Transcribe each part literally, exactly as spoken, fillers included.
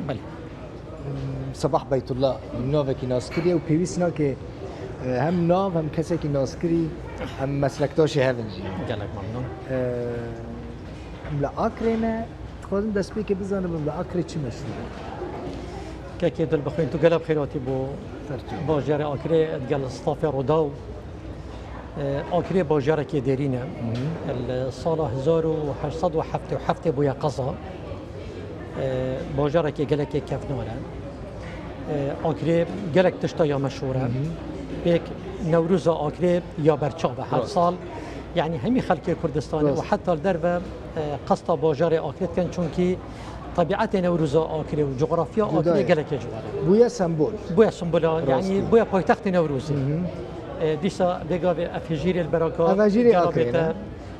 Belê. Sibah Beytullah navekî naskirî ye û pêwîst nake, e, hem nav hem kesekî naskirî, em meslektaşê hev in jî. Gelek memnun. E, em li Akrê ne, dixwazim destpêkê bizanibim li Akrê çi meşhûr e? Kekê Dilbixwîn, tu gelek bi xêr hatî bo Ser çav. Bajarê Akrê, digel stafê Rûdaw. E, Akrê bajarekê dêrîn e. Hı hı. Li sala hezar û heşt sed û heftê û heftê bûye qeza. E, bajarekê gelekê kevnar e. E, Akrê gelek tişta ya meşhûr e. Hı hı. Pêk Newroza Akrê ya berçav e her Rast. sal. Yani hemî xelkê Kurdistanê Rast. û heta li derve, e, qesta bajarê Akrê dikin, çunkî Tebietê Newroza Akrê û coğrafya Cuda Akrê ye. gelekê ciwan e. Bûye sembol. Bûye sembola, Rastî. yani bûye paytextê Newrozê. Hı hı. E, dîsa vê gavê ev hijîrê li beraka Ev hijîrê Akrê gelabê te ne?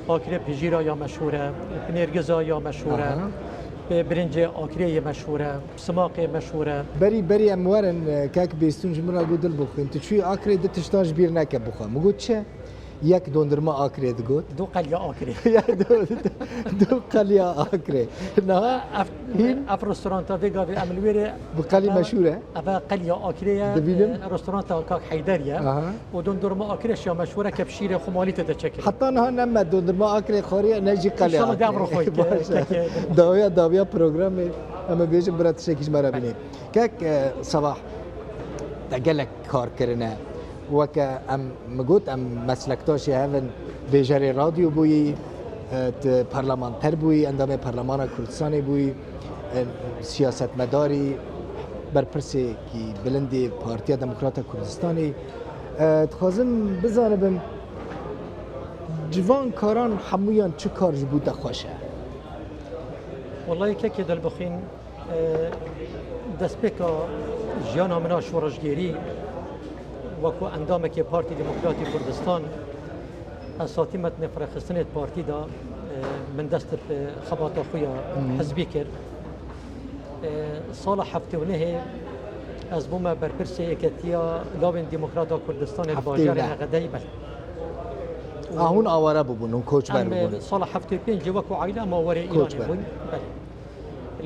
Akrê hijîra ya meşhûr e, nêrgiza ya meşhûr e, Aha. e, birincê Akrê yê meşhûr e, simaqê meşhûr e. Berî, berî em werin, e, kek Bêstûn ji min re got, Dilbixwîn, tu çûyî Akrê, du tiştan ji bîr neke bixwe. Min got, çi? Yek dondurma Akrê digot. Du qeliya Akrê. Ya, du, du, du qeliya Akrê. Niha Ev, hîn ev restoranta vê gavê em li wê rê bi qelî ev, meşhûr e. Ev qeliya Akrê ye. Dibînim. E, restoranta Kak Heyder ye. Aha. Û dondurma Akrê şiya meşhûr e, ke bi şîrê xumalî tê de çekir. Heta niha ne me dondurma Akrê xwariye, ne jî qeliya Akrê. İnşallah dev rixwe ke, Baş e. ke, ke. Dawiya, dawiya programê em ê bêjin bira tiştekî ji me re bînê. Kek, e, Sebah, te gelek kar kirine. Weke em, min got, em meslektaşê hev in, bêjerê radyo bûyî, e, tu parlamenter bûyî, endamê Parlemana Kurdistanê bûyî, e, siyasetmedarî, berpirsêkî bilindê Partiya Demokrata Kurdistanê. E, dixwazim bizanibim, ji van karan hemûyan çi kar ji bo te xweş e? Wellahî kekê Dilbixwîn, E, destpêka jiyana min a şoreşgêrî, wekû endamekê Partî Demokratî Kurdistan, ez hatime di nêfrexistinê di partî de, e, min dest bi xebata xwe ya Hı. hizbî kir. E, sala heftê û nehê ez bûme berpirsê Yeketiya Lawên Demokrata Kurdistanê di Heftê û neh. bajarê Nexedeyê, belê. A, hûn aware bûbûn, hûn koçber Em, e, bûbûn. sala heftê û pêncê wekû aîle em aware Îranê Koçber. bûn. Belê.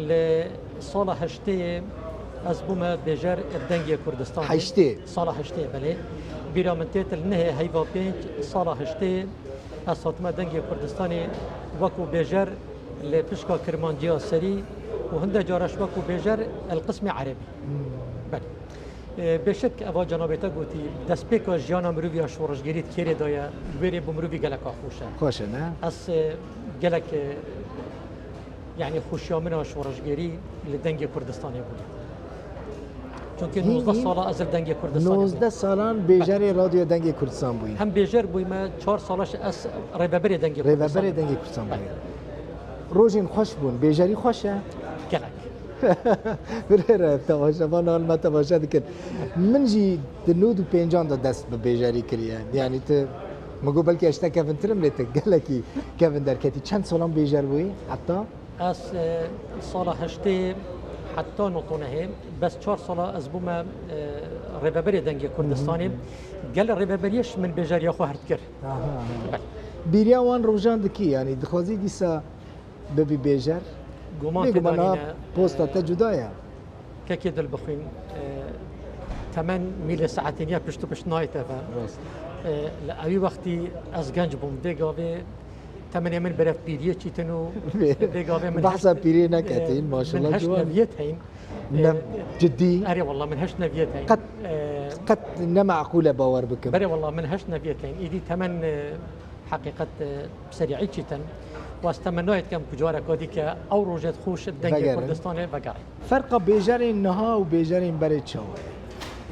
Li sala heştê ez bûme bêjer Dengê Kurdistanê. Heştê? Sala heştê, belê. Bîra min tê, li nehê heyva pênc, sala heştê ez hatime Dengê Kurdistanê wekû bêjer li pişka Kirmanciya Serî û hinde cara ji wekû bêjer el qismê erebî. Hmm. Belê. E, bêşek eva cenabê te gotî, destpêka jiyana mirovî ya şoreşgêrî di kêrê de ye, wêrê bo mirovî geleka xweş e. Xweş e, ne? Ez, e, gelek, e, Yani xweşiya min a şoreşgêrî li Dengê Kurdistanê bûye. Çunkî Hîn, nozdeh hîn. sala ez li Dengê Kurdistanê bûm. Nozdeh salan bêjerê Radyoya Dengê Kurdistan bûyî. Hem bêjer bûyme, çar sala jî ez rêveberê Dengê Kurdistanê Rêveberê bûm. Dengê Kurdistanê bûyî. Rojên xweş bûn, bêjerî xweş e. Gelek. Birêre, temaşevan hal me temaşe dikin. Min jî di nod û pêncan de dest bi bêjerî kiriye. Yani tu, min got belkî ez te kevintir im, lê tu gelekî kevin derketî. Çend salan bêjer bûyî heta? Ez, e, sala heştê heta nod û nehê, bes çar sala ez bûme, e, rêveberê Dengê Kurdistanê. Hı hı. Gel rêveberiyê jî min bêjeriya xwe her dikir. Aha, aha. Belê. Bîriya wan rojan dikî, yani dixwazî dîsa bibî bêjer? Guman Bêguman têdanîne, ha, posta te e, cuda ye. Kekê Dilbixwîn, e, temen mîlê saetê niye pişt û pişt nayê te ve. Rast. E, li ewî wextî ez genc bûm, vê gavê temenê min berev pîriyê çîtin û vê gavê min Behsa heşt, pîriyê neketîn, e, maşallah, min heşt ciwan. neviyet heyn. Ne, E, cidî? Erê wallah min heşt neviyet heyn. Qet, E, qet ne meqûl e bawer bikim. Berê wallah min heşt neviyet heyn. Îdî temen, e, heqîqet, e, serîî çîtin. Weste min nayê dikem ku careka dî ke ew rojê xweş Dengê Vegerin. Kurdistanê vegerin. Ferqa bêjerên niha û bêjerên berê çawa ye?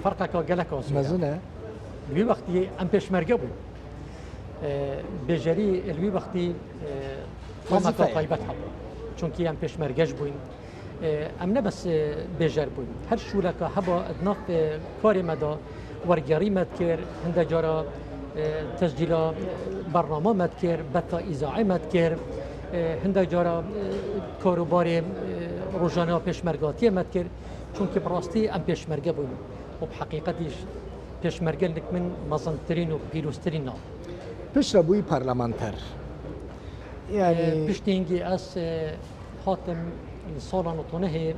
Ferqeka gelek ajoyî ye. Mezin e. Li wî wextî em pêşmerge bûn. E, bêjerî li wî wextî, e, Wezîfe tameka ye. taybet hebû. Çunkî em pêşmerge jî bûyn. E, em ne bes, e, bêjer bûn. Her şûleka heba di nav, e, karê me de wergerî me dikir, hinde cara, e, tescîla, e, bernama me dikir, beta îzaê me dikir, e, hinde cara, e, karobarê, e, rojane ya pêşmergatiyê me dikir. Çunkî bi rastî em pêşmerge bûn. Û bi heqîqetî jî pêşmergelik min mezintirîn û pîroztirîn a. Piştre bûyî parlamenter. Yani E, piştî hingî ez, e, hatim li sala nod û nehê,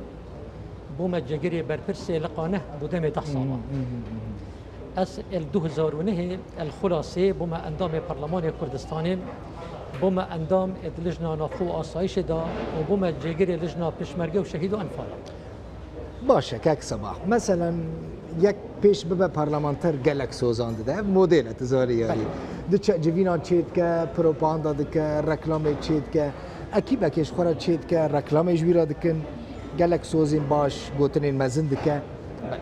Bûme cêgirê berpirsê li qaneh bû demê deh sala. Ez el du hezar û nehê el xulasê bûme endamê Parlemanê Kurdistanê, bûme endam ed lijna navxwe û asayişê de û bûme cêgirê lijna pişmerge û şehîd û enfala. Baş e, kek Sebah. Meselen, yek pêş bibe parlamenter gelek sozan dide. Ev model e, tu zarî yarî. Belê. Diçe civînan çêdike, propaganda dike, reklamê çêdike. Ekîbekê ji xwe re çêdike, reklamê ji wî re dikin. Gelek sozên baş, gotinên mezin dike. Belê.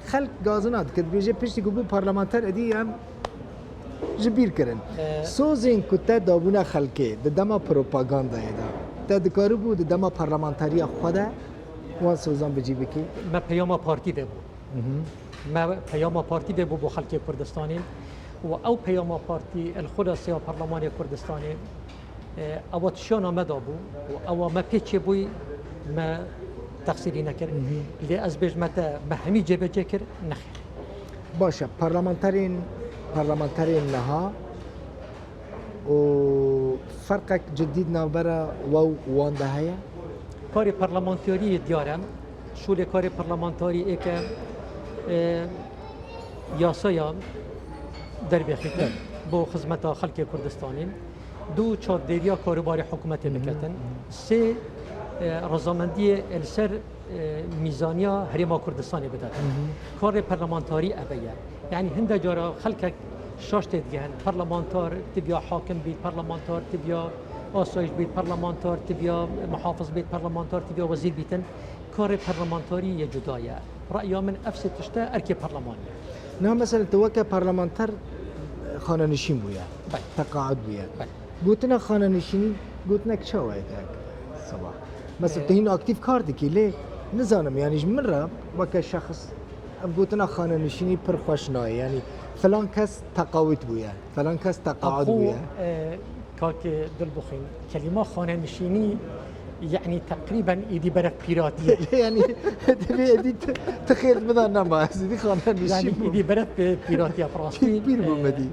Xelk gazina dike, dibêje piştî ku bû parlamenter êdî em ji bîr kirin. Ee, Sozên ku te dabûne xelkê di dema propagandayê de, te dikaribû di dema parlamenteriya xwe de wan sozan bi cî bikî? Me peyama partî vebû. Mhm. Me peyama partî vebû bo xelkê Kurdistanê û ew peyama partî el xulasiya Parlemanê Kurdistanê, e, ewa tişana me dabû û ewa me pê çêbûyî me texsîrî nekir. Mhm. Lê ez bêjme te me hemî cêbecê kir, nexêr. Baş e, parlamenterên, parlamenterên niha û ferqek cidî di navbera we û wan de heye? Karê parlamenteriyê diyar e. Şûlê karê parlamenterî ê ke, e, yasaya derbêxîtin bo xizmeta xelkê Kurdistanê. Du, çavdêriya karûbarê hikûmetê biketin. Sê, e, razamendiyê li ser, e, mîzaniya Herêma Kurdistanê bidetin. Karê parlamenterî eve ye. Yanî hinde cara xelkek şaş têdigehin. Parlamenter tibiya hakim bît, parlamenter tibiya asayiş bît, parlamenter tibiya muhafiz bît, parlamenter tibiya wezîr bîtin. Karê parlamenterî yê cuda ye. Reya min ev sê tişt e erkê parlemanî ye. Niha mesela tu weke parlamenter, e, xanenişîn bûye. Belê. Teqaud bûye. Belê. Gotina xanenişînî gotinek çawa ye kek Sebah? Mesela, e, tu hîn aktîf kar dikî, lê nizanim, yanî ji min re weke şexs ev gotina xanenişînî pir xweş nayê. Yanî filan kes teqawit bûye, filan kes teqaud bûye. Axo, e, kak Dilbixwîn, kelîma xanenişînî, yanî teqrîben êdî beref pîratiye. Yanî divê êdî tu, tu xêr bida nema, ez êdî xanenişîn bûm. Yanî êdî beref pê-, pîratiye bi rastî. Pîr bûm êdî.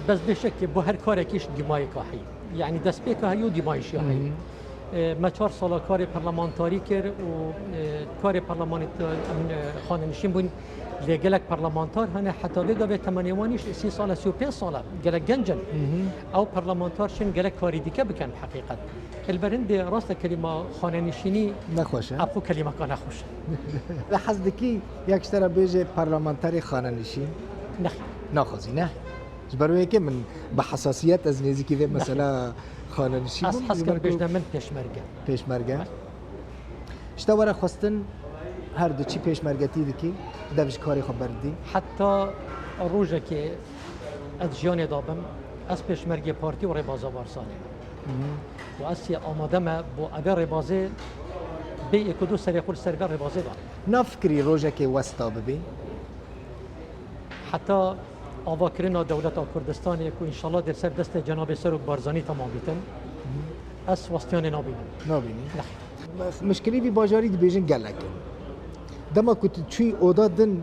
Bes bêşek bo her karekî ji dîmayêka heyî. Yanî destpêka heyî û dîmayî jî heyî. E, me çar sala karê parlamentarî kir û, e, karê parlamenta-, em, e, xanenişîn bûn. Lê gelek parlamentar hene heta vê gavê temenê wan îş sî sal e, sî û pênc sal e. Gelek genc in. Ew parlamentar şên gelek karî dike bikin bi heqîqet. Li ber hindê rast e kelîma xanenişînî nexweş e. Ev xwe kelîmeka nexweş e. Te hez dikî yek ji te re bêje parlamenterê xanenişîn? Nexêr. Naxwazî, ne? Ji ber wê yekê min bi hesasiyet ez nêzîkî vê mesela xanenişîn bûm. Ez hez kim bêjne min pêşmerge. Pêşmerge. Ji te were xwestin her diçî pêşmergetî dikî, dev ji karê xwe berdidî? Heta rojekê ez jiyanê dabim, ez pêşmergê partî û rêbaza Barzanî me. Û ez yê amade me bo evê rêbazê bê êk û du serê xwe li ser vê rêbazê danê. Nafikirî rojekê westa bibî? Heta avakirina dewleta Kurdistanê ku înşallah dê ser destê Cenabê Serok Barzanî temam bîtin, ez westiyanê nabînim. Nabînî? Nexêr. Mişkilî vî bajarî dibêjin gelek in. Dema ku tu çûyî oda din,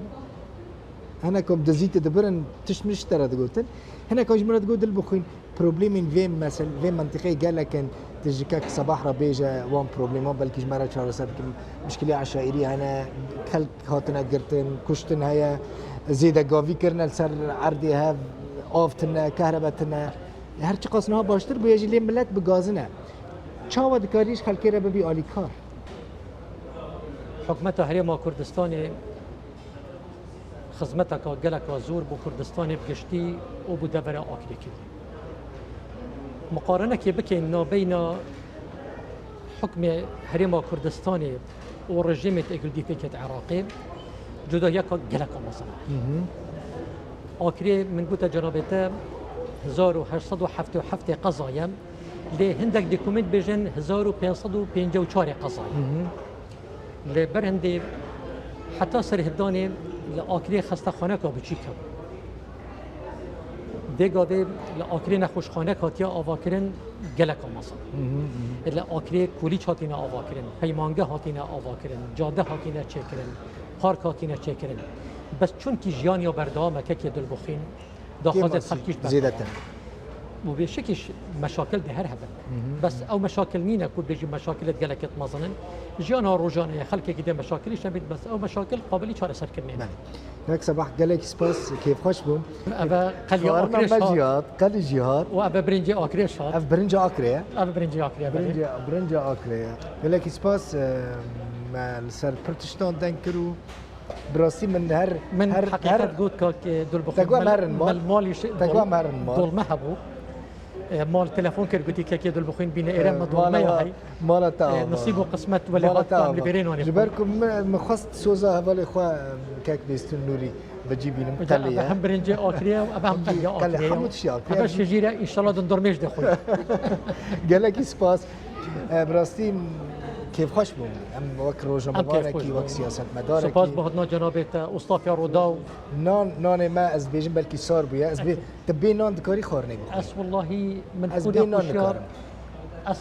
hineka dizî tu dibirin, tişt min ji te re digotin. Hineka ji min re digot, Dilbixwîn, problemên vê mesel-, vê mentiqê gelek in. Tu ji kek Sebah re bêje wan problema belkî ji me re çareser bikin. Mişkilê eşaîrî hene, kelk hatine girtin, kuştin heye, zêdegavî kirine li ser erdê hev, av tine, kehrebe tine. Her çiqas niha baştir bûye jî lê milet bi gazin e. Çawa dikarî ji xelkê re bibî alîkar? Hikûmeta Herêma Kurdistanê xizmeteka geleka zor bo Kurdistanê bi giştî û bo devera Akrê kiriye. Miqarenekê bikeyn nabeyna hukmê Herêma Kurdistanê û rejîmê têkildî pêkêt Iraqê, cudahiyeka geleka mezin e. Akrê min gote cenabê te hezar û heşt sed û heftê û heftê qeza ye, lê hindek dokûment bêjin hezar û pênc sed û pêncî û çarê qeza ye. Lê ber hindê heta serhildanê li Akrê xestexaneka biçîk hebû. Vê gavê li Akrê nexweşxanek hatiye avakirin geleka mezin. Li Akrê kolîç hatine avakirin, peymangeh hatine avakirin, cade hatine çêkirin, park hatine çêkirin. Bes çunkî jiyan ya berdewam e kekê Dilbixwîn, daxwazê xelkî ji ber zêdetir. Û bêşikî ş-, meşakil dê her hebin. Hı hı. Bes ew meşakil nîne ku bêjî meşakilêt gelekêt mezin in. Jiyana rojane ye, xelkekî dê meşakilî şemît, bes ew meşakil qabilî çareserkirinê ne. Belê. Kak Sebah, gelekî spas, kêfxweş bûm. Eve qelî Xwarina Akrê me jî hat. Hat, qelî jî hat. Û eve birincê Akrê hat. Ev birinca Akrê ye. Eve birincê Akrê ye, belê. Birinca, birinca Akrê ye. Gelekî spas, e, me li ser pir tiştan deng kir û bi rastî min her, min her, heqîqet her got, kak, e, Dulbixwîn. Te gwa me herin mal. Mal, malî şi-, Te gwa dol-, me herin mal. Dolme hebû. E, mal telefon kir, gotî, kekê Dulbixwîn bîne êre, e, me dolme ya hey. Mala te ava. E, nisîb û qismet welê hat kam li bêrê nanê. Ji ber ku min, min xwest soza hevalê xwe, e, kek Bêstûn Nûrî bi cî bînim, qelê ye. Hem birincê Akrê ye, eve hem qelê Akrê ye. Hemû tiştî Akrê ye. Eve şijîre, înşallah di dormêj de xwe. Gelekî spas. E, bi rastî kêfxweş bûm. Em wek rojnamevarekî, wek siyasetmedarekî. Spas bo hatina cenabê te, Ustafya Rodaw. Nan, nanê me, ez dibêjim belkî sar bûye. Ez bê, tu bê nan dikarî xwarinê bixwî? Ez wellahî min xwe nexweşiya. Ez bê nan dikarim. Ez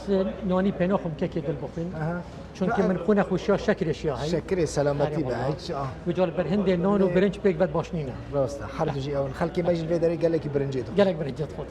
nanî pê naxim kekê Dulbixwîn. Aha. Çunkî min xwe nexweşiya şekirê şiya hey. Şekirê selametî be, hiç, ah. Wî car ber hindê nan û birinc pêk vet baş nîne. Rast e. Her du jî ew in. Xelkê me jî li vê derê gelekî birincê dixwin. Gelek birincê dixwin.